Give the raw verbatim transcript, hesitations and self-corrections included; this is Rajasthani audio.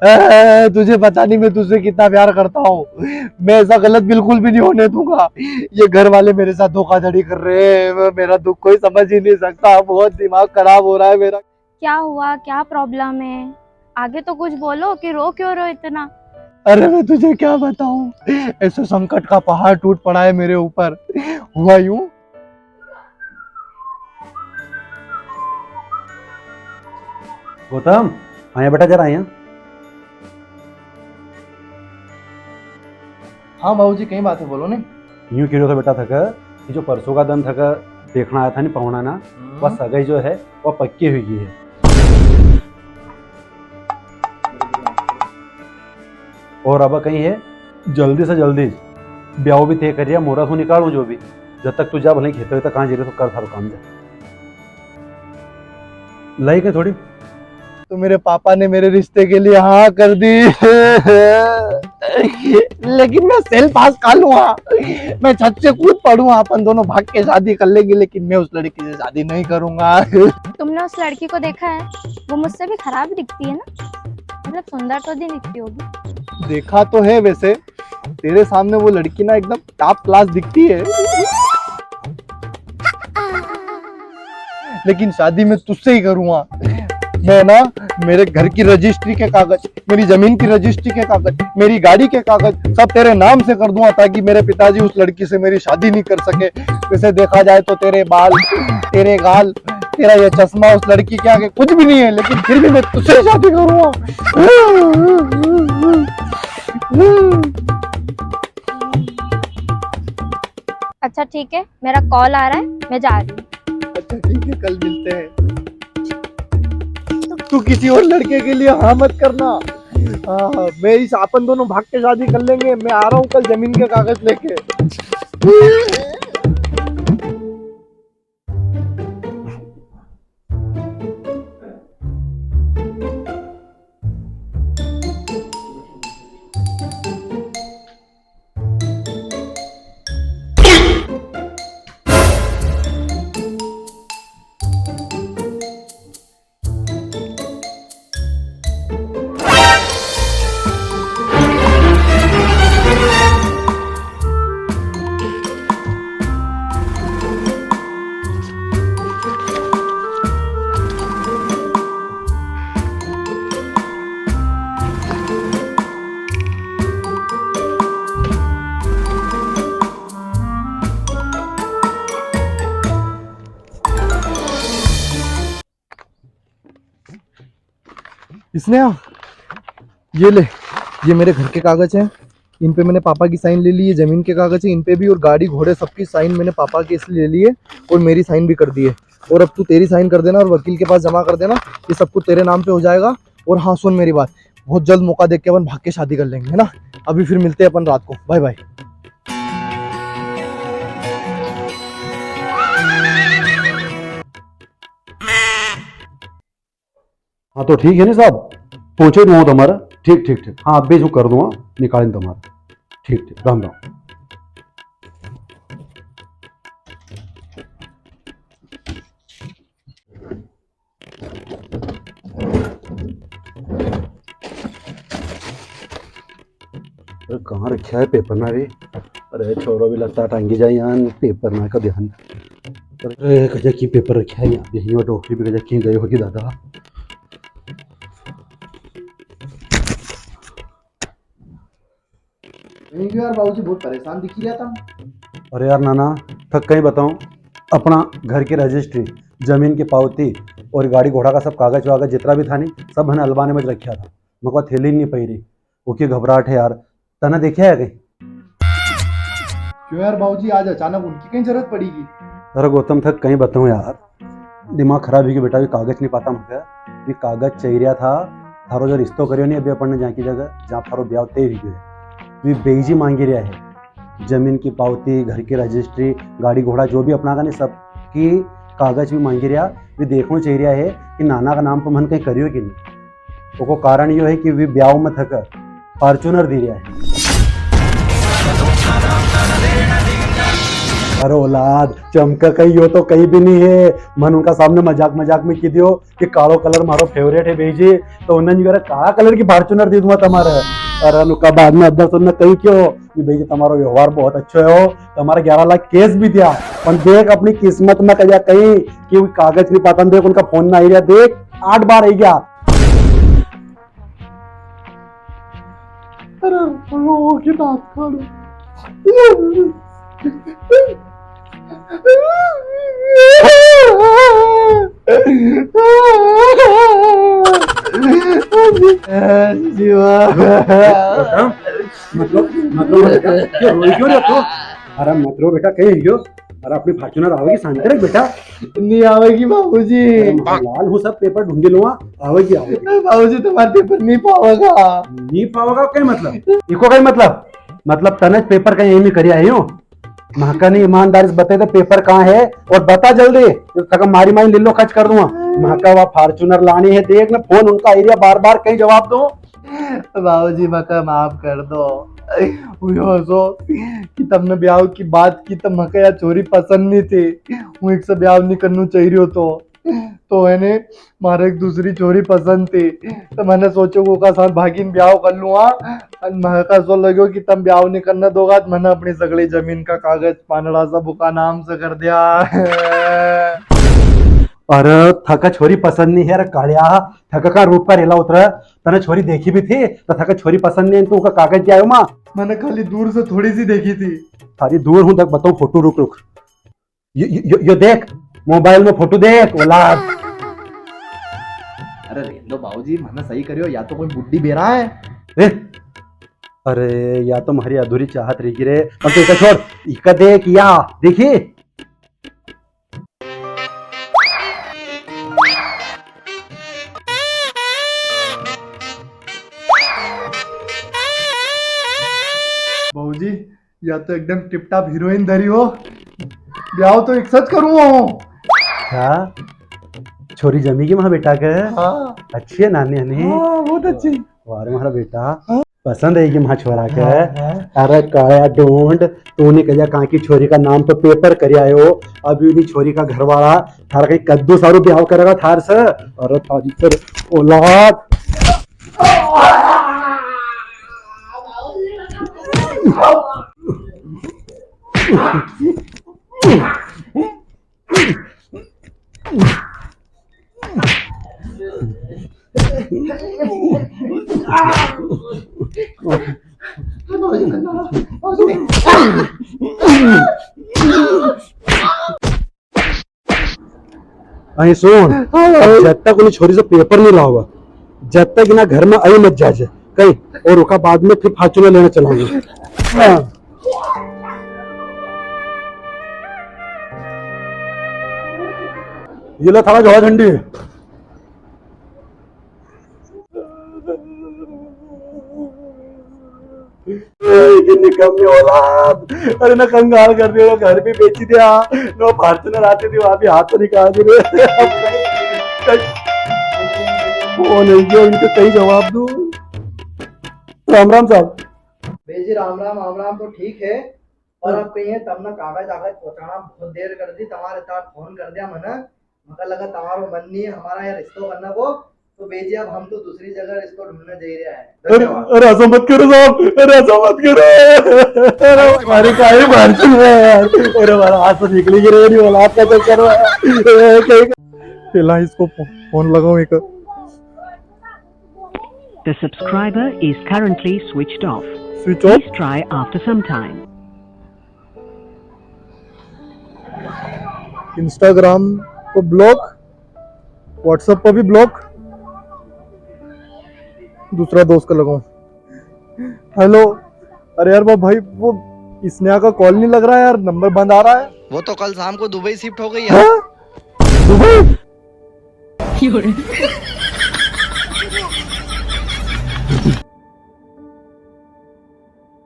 ए, तुझे पता नहीं मैं तुझसे कितना प्यार करता हूँ। मैं ऐसा गलत बिल्कुल भी नहीं होने दूंगा। ये घर वाले मेरे साथ धोखाधड़ी कर रहे हैं, वो मेरा दुख कोई समझ ही नहीं सकता। बहुत दिमाग खराब हो रहा है मेरा। क्या हुआ, क्या प्रॉब्लम है? आगे तो कुछ बोलो कि रो क्यों रहे हो इतना? अरे मैं तुझे क्या बताऊं, ऐसे संकट का पहाड़ टूट पड़ा है मेरे ऊपर। हुआ यूं। गौतम, आया बेटा, जरा आया। हाँ बाबूजी, कई बात है, बोलो ने। यूं कई रियो थो बेटा थके कि जो परसों का दन थके देखना आया था नी पावणा ना, हम्म। वा सगाई जो है, वा पक्की हुई गई है। और अब कई है, जल्दी से जल्दी ब्याव भी तय करिया, मुहूर्त हूँ निकालूं जो भी। जब तक तू जा, भले खेते वेते कां जई रियो थो, कर थारो काम जा। लाई के थोड़ी। तो मेरे पापा ने मेरे रिश्ते के लिए हाँ कर दी। लेकिन मैं सेल पास खा लूंगा, मैं छत से कूद पड़ूंगा, अपन दोनों भाग के शादी कर लेंगे, लेकिन मैं उस लड़की से शादी नहीं करूंगा। तुमने उस लड़की को देखा है? वो मुझसे भी खराब दिखती है ना, मतलब सुंदर तो नहीं दिखती होगी। देखा तो है वैसे, तेरे सामने वो लड़की ना एकदम टॉप क्लास दिखती है, लेकिन शादी मैं तुझसे ही करूंगा। मैं ना, मेरे घर की रजिस्ट्री के कागज, मेरी जमीन की रजिस्ट्री के कागज, मेरी गाड़ी के कागज सब तेरे नाम से कर दूंगा, ताकि मेरे पिताजी उस लड़की से मेरी शादी नहीं कर सके। वैसे देखा जाए तो तेरे बाल, तेरे गाल, तेरा ये चश्मा उस लड़की के आगे कुछ भी नहीं है, लेकिन फिर भी मैं तुझसे शादी करूंगा। अच्छा ठीक है, मेरा कॉल आ रहा है, मैं जा रही हूँ। अच्छा ठीक है, कल मिलते हैं। तू किसी और लड़के के लिए हाँ मत करना। हाँ, मैं इस, अपन दोनों भाग के शादी कर लेंगे। मैं आ रहा हूँ कल जमीन के कागज लेके। इसने आ, ये ले, ये मेरे घर के कागज हैं, इन पे मैंने पापा की साइन ले ली, ये जमीन के कागज है, इन पे भी, और गाड़ी घोड़े सबकी साइन मैंने पापा के इसलिए ले ली है और मेरी साइन भी कर दी है। और अब तू तेरी साइन कर देना और वकील के पास जमा कर देना, ये सब कुछ तेरे नाम पे हो जाएगा। और हाँ, सुन मेरी बात, बहुत जल्द मौका देख के अपन भाग के शादी कर लेंगे, है ना? अभी फिर मिलते हैं अपन रात को, बाय बाय। हाँ, तो ठीक है नी साहब, पहुंचे दूंगा तुम्हारा। ठीक, ठीक, ठीक। हाँ, अभी जो कर दूंगा, निकाल तुम्हारा। ठीक, ठीक, राम राम। अरे, कहाँ रख्या है पेपर ना रे? अरे, छोरो भी लगता टांगी जाए यार, पेपर ना का ध्यान। अरे, कजा की पेपर रख्या है यार, यहीं वो डॉक्टरी भी कजा की गई होगी दादा। नहीं यार, बाबूजी बहुत परेशान दिखी रहा था। अरे यार नाना, थक कई बताऊं, अपना घर की रजिस्ट्री, जमीन की पावती और गाड़ी घोड़ा का सब कागज वागज जितना भी था नी, सब मैंने अलमारी में रखा था। मको थैली नी पई री, वो की घबराहट है यार। तने देख्या है कई? क्यों यार बाबूजी, आज अचानक उनकी कई जरूरत पड़ेगी? अरे गौतम, थक कई बताऊं यार, दिमाग खराब हुई गयो बेटा, वी कागज नी पाता मके। वी कागज चई रिया था, थारो जो रिश्तो करियो नी अभी अपन ने, जां की जगह, जां थारो ब्याव तय हुई गयो है, वी बेईजी मांगी रिया है। जमीन की पावती, घर की रजिस्ट्री, गाड़ी घोड़ा जो भी अपना का नी, सब की कागज भी मांगी रिया। वी देखणो चई रिया है कि नाना का नाम पर मन कई करियो कि नी। ओको कारण यो है कि वी ब्याव में थके Fortuner दी रिया है। अरे औलाद, चमका कई, यो तो कई भी नी है। मन उनका सामने मजाक मजाक में की दियो कि कालो colour मारो favourite है बेईजी, तो उन्हें नी करे काला colour की Fortuner दे दूंगा तमारे। अरे उनका बाद में अद्दा सुनना कई क्यों, ये बेईजी तमारो व्यवहार बहुत अच्छो है हो, तमारे ग्यारह लाख cash भी दिया, पण देख अपनी किस्मत में कजा कई कि वो कागज नी पाता, देख उनका phone ना आई रिया, देख आठ बार आई गया। अरे, रो की दांत काढ़ो। जीवा। मतलब, मतलब, क्यों रोई क्यों रहे तू? अरे मत रो बेटा, कई हो? अरे अपनी Fortuner आवेगी, शांत रह बेटा। नी आवेगी बाबूजी। अरे लाल, हूँ सब paper ढूंढी लूंगा, आवेगी, आवेगी। बाबूजी, तमारा paper नी पावेगा। नी पावेगा, कई मतलब? इको कई मतलब? मतलब तने paper कई एमी करी आयो? म्हाका नी ईमानदारी से बता दे paper कहाँ है और बता जल्दी, तो थका मारी मारी लीलो खर्च कर दूंगा। म्हाका वा Fortuner लानी है, देख ना phone उनका आई रिया बार बार, कई जवाब दो। बाबूजी, मका माफ कर दो। हुयो असो कि तमने ब्याव की बात की तो मका या छोरी पसंद नी थी। हूँ इकसे ब्याव नी करनो चाह रियो तो, तो है ने, मारे एक दूसरी छोरी पसंद थी, तो मैंने सोचो उका साथ भागीन ब्याव कर लूँ। हाँ, अन मका असो लग्यो कि तम ब्याव नी करने दोगा, तो मैंने अपनी सगली जमीन का कागज पानड़ा सब उका नाम से कर दिया। अरे, थका छोरी पसंद नी है रे कालिया, थका का रूप का रेला उतरा। तने छोरी देखी भी थी, तो थका छोरी पसंद नी है, तू उका कागज क्या आयो माँ? मैंने खाली दूर से थोड़ी सी देखी थी। थारी दूर हूँ, देख बताऊँ photo, रुक, रुक। यो, यो, यो, यो देख, mobile में photo देख, औलाद। अरे रेन दो बाबूजी, मैंने सही करियो, या तो कोई बुड्ढी बेरा है। ए? अरे, या तो म्हारी अधूरी चाहत रही गी रे। अब तो इका छोड़, इका देख, या, देखी? बाबूजी, या तो एकदम टिप टाप हीरोइन धरी हो। ब्याव तो इकसे ज करूँ हूँ। क्या? छोरी जमी की म्हारा बेटा के? हाँ। अच्छी है नानी हनी? हाँ, बहुत अच्छी। वाह रे म्हारा बेटा। हाँ। पसंद है कि म्हारा छोरा के? हाँ, हाँ। अरे काया ढोंड, तूने कहा कहाँ की छोरी का नाम पे paper कर आयो, अभी उनी छोरी का घर वाला थारा कई कद्दू सारू ब्याव करेगा थार से। अरे थारी सर औलाद। अरे सुन, हाँ। अब जब तक उनी छोरी से paper नी लावेगा, जब तक इना घर में आई मत जाजे कई, और उका बाद में फिर Fortuner लेने चलांगा। हाँ। ये ले थारा झोला झंडी। ए, कि निकम्मी औलाद। अरे ना कंगाल कर दियो, घर भी बेची दिया, ना Fortuner आती थी, वहाँ भी हाथ तो निकाल दिए। कौन है ये, इनको कई जवाब दूँ? राम राम साहब। बेजी राम राम, राम राम तो ठीक है, पर अब कई है, तमने कागज आगज पहुंचाना बहुत देर कर दी, तमारे तार phone कर दिया मने, मका लगा तमारो मन नी है हमारा यहाँ रिश्तो करना को, तो बेजी अब हम तो दूसरी जगह रिश्तो ढूंढने जा रहा है। अरे, धन्यवाद। अरे ऐसा मत करो साहब, अरे ऐसा मत करो। अरे हमारे काहे मार चुका है यार। अरे हमारा हाथ से निकली गिरे नहीं वाला आपका चक्कर में। अरे, कहीं पहला इसको फो-, phone लगाओ एक। The subscriber is currently switched off. Switch off? Please try after some time. Instagram पे block, WhatsApp पे भी block। दूसरा दोस्त का लगाऊं। Hello, अरे यार, वो भाई, वो स्नेहा का call नहीं लग रहा है यार, number बंद आ रहा है। वो तो कल शाम को दुबई shift हो गई है। हाँ? दुबई?